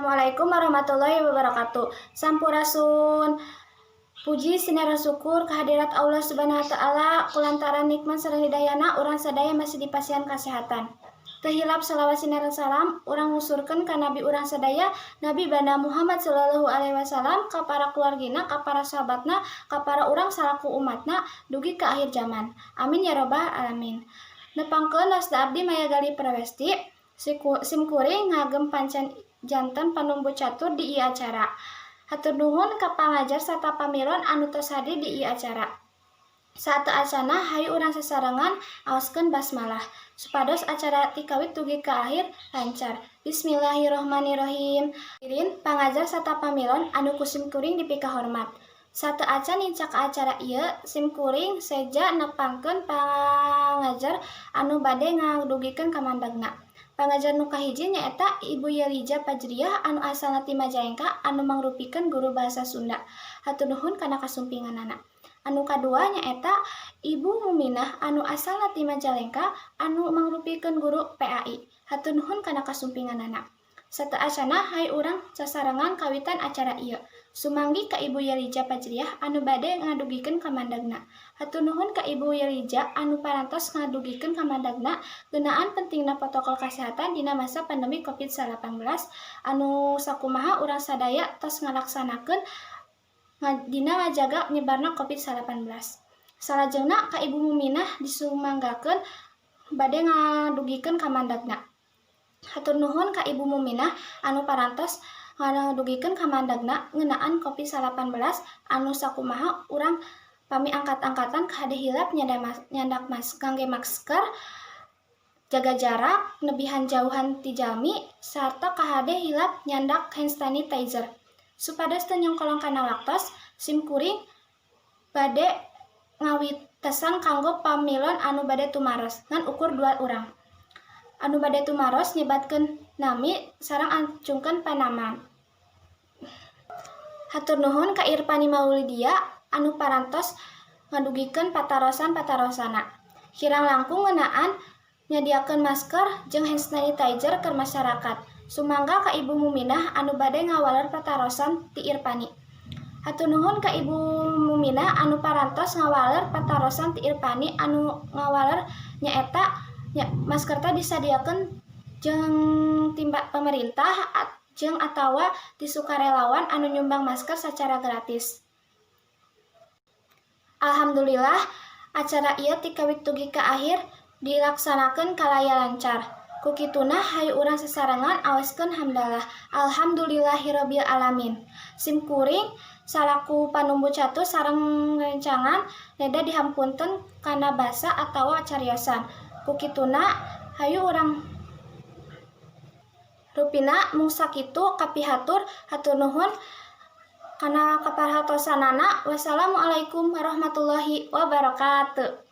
Assalamualaikum warahmatullahi wabarakatuh. Sampurasun. Puji sinareng syukur kehadirat Allah Subhanahu wa Taala, kulantaran nikmat sareng hidayahna urang sadaya masih dipasihan kesehatan. Teu hilap salawat sinareng salam urang ngusurkeun ka nabi urang sadaya, Nabi Bana Muhammad sallallahu alaihi wasallam, ka para keluargina, ka para sahabatna, ka para urang salaku umatna dugi ka akhir zaman. Amin ya robbal alamin. Nepangkeun wasta abdi Maya Gali Prawesti, simkuring ngagem pancen janten panumbu catur di ieu acara. Hatur nuhun ka pangajar sarta pamilon anu tos hadir di ieu acara. Sateuacanna, hayu urang sasarengan aoskeun basmalah supados acara ti kawit dugi ka akhir lancar. Bismillahirrahmanirrahim. Hadirin pangajar sarta pamilon anu ku simkuring dipikahormat. Sateuacan nincak ka acara ieu, simkuring seja nepangkeun pangajar anu bade ngadugikeun kamandagna. Pangajar nu kahiji nyaeta Ibu Yelija Fajriah anu asalna ti Majalengka, anu mangrupikeun guru bahasa Sunda. Hatur nuhun kana kasumpinganana. Anu kadua nyaeta Ibu Muminah anu asalna ti Majalengka, anu mangrupikeun guru PAI. Hatur nuhun kana kasumpinganana. Sateuacanna, hayu urang sasarengan kawitan acara ieu. Sumanggi ka Ibu Yelija Fajriah anu bade ngadugikeun kamandagna. Hatur nuhun ka Ibu Yelija anu parantos ngadugikeun kamandagna ngeunaan pentingna protokol kesehatan dina masa pandemi Covid-19, anu sakumaha urang sadaya tos ngalaksanakeun dina ngajaga nyebarna Covid-19. Salajengna ka Ibu Muminah disumanggakeun bade ngadugikeun kamandagna. Hatur nuhun ka Ibu Muminah anu parantos ngadugikeun kamandagna ngeunaan Covid-19, anu sakumaha urang pami angkat-angkatan kade hilap nyandak ngangge masker, jaga jarak, nebihan jauhan ti jalmi, sarta kahade hilap nyandak hand sanitizer. Supados teu nyongkolong kana waktos, simkuring bade ngawitesan kanggo pamilon anu bade tumaros, ngan ukur dua urang. Anu bade tumaros nyebatkeun nami sareng acungkeun panaman. Hatur nuhun ka Irfani Maulidia anu parantos ngadugikeun patarosan-patarosanna. Kirang langkung ngeunaan nyadiakeun masker jeung hand sanitizer keur masyarakat. Sumangga ka Ibu Muminah anu bade ngawaler patarosan ti Irfani. Hatur nuhun ka Ibu Muminah anu parantos ngawaler patarosan ti Irfani, anu ngawaler nyaeta masker teh disadiakeun jeung ti pemerintah jeung atawa ti sukarelawan anu nyumbang masker sacara gratis. Alhamdulillah, acara ieu ti kawit dugi ka akhir dilaksanakeun kalaya lancar. Ku kituna, hayu urang sasarengan aoskeun hamdalah. Alhamdulillahirabbil alamin. Simkuring salaku panumbu catur sareng rencangan neda dihapunten kana basa atawa cariosan. Ku kituna hayu urang rupina mung sakitu kapihatur. Hatur nuhun kana kaparhatosanana. Wassalamualaikum warahmatullahi wabarakatuh.